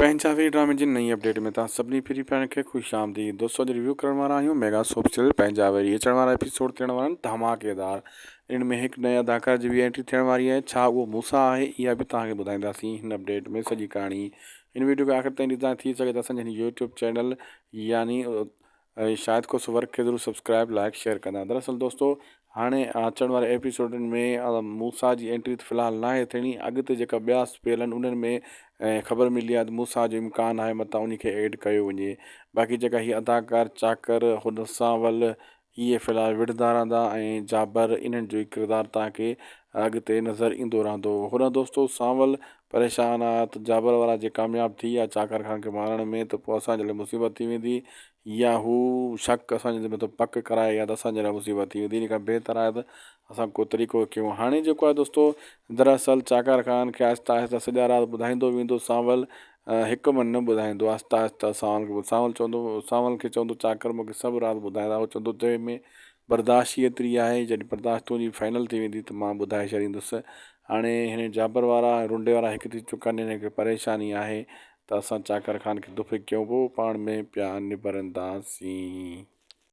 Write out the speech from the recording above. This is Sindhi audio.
پنهنجا وي ڊرامي جي نئين اپڊيٽ ۾ توهان سڀني ڦري پيارن کي خوش آمديد دوستو اڄ ريويو ڪرڻ وارا آهيون ميگا سوپ سيريل پنهنجا ويري اچڻ وارا ايپيسوڊ ٿيڻ وارا آهن ڌماڪيدار ان ۾ هڪ نئين اداڪار جي به انٽري ٿيڻ واري آهي ڇا اهو موسا آهي اها به توهان کي ٻڌائينداسين هن اپڊيٽ ۾ سڄي ڪهاڻي هن ويڊيو کي آخر تائين ڏسندا ٿي سگهي ته اسان جي هن يوٽيوب چينل يعني ۽ شاهد کوسو ورڪ کي ضرور سبسڪرائب لائڪ شيئر ڪندا دراصل دوستو هاڻي اچڻ واري ايپيسوڊن ۾ موسيٰ جي انٽري ته فلحال ناهي ٿيڻي اڳتي جيڪا ٻيا اسپيل آهن انهن ۾ خبر ملي آهي ته موسيٰ جو امڪان آهي متان انهي کي ايڊ ڪيو وڃي باقي جيڪا هي اداڪار چاڪر هن سانول اهي في الحال وڙهندا رهندا ۽ جابر انهن جو ئي ڪردار توهان کي اڳتي نظر ايندو رهندو. هوڏانهن دوستو سانول پريشان آ ته جابر وارا جي ڪامياب ٿي ويا چاڪر خان کي مارڻ ۾ ته پوء اسان جي لاء مصيبت ٿي ويندي يا هو شڪ اسان جي مٿان پڪ ڪرائي ويا ته اسان جي لاء مصيبت ٿي ويندي ان کان بهتر آهي ته اسان ڪو طريقو ڪيون هاڻي جيڪو آهي دوستو دراصل چاڪر خان کي آهستي آهستي سڄا راز ٻڌائيندو ويندو سانول هڪ من نه ٻڌائيندو آهستي آهستي سانول کي سانول چوندو سانول کي چوندو چاڪر مون کي سڀ راز ٻڌائيندا هو چوندو تو ۾ برداشت ئي ايتري آهي جڏهن برداشت تنهنجي فائنل ٿي ويندي ته مان ٻڌائي ڇڏيندس هاڻي هن جابر وارا ۽ رنڊي وارا هڪ ٿي چڪا آهن هن کي پريشاني آهي ته اسان چاڪر خان کي دفعي ڪيون پوء پاڻ ۾ پيا نبرنداسين.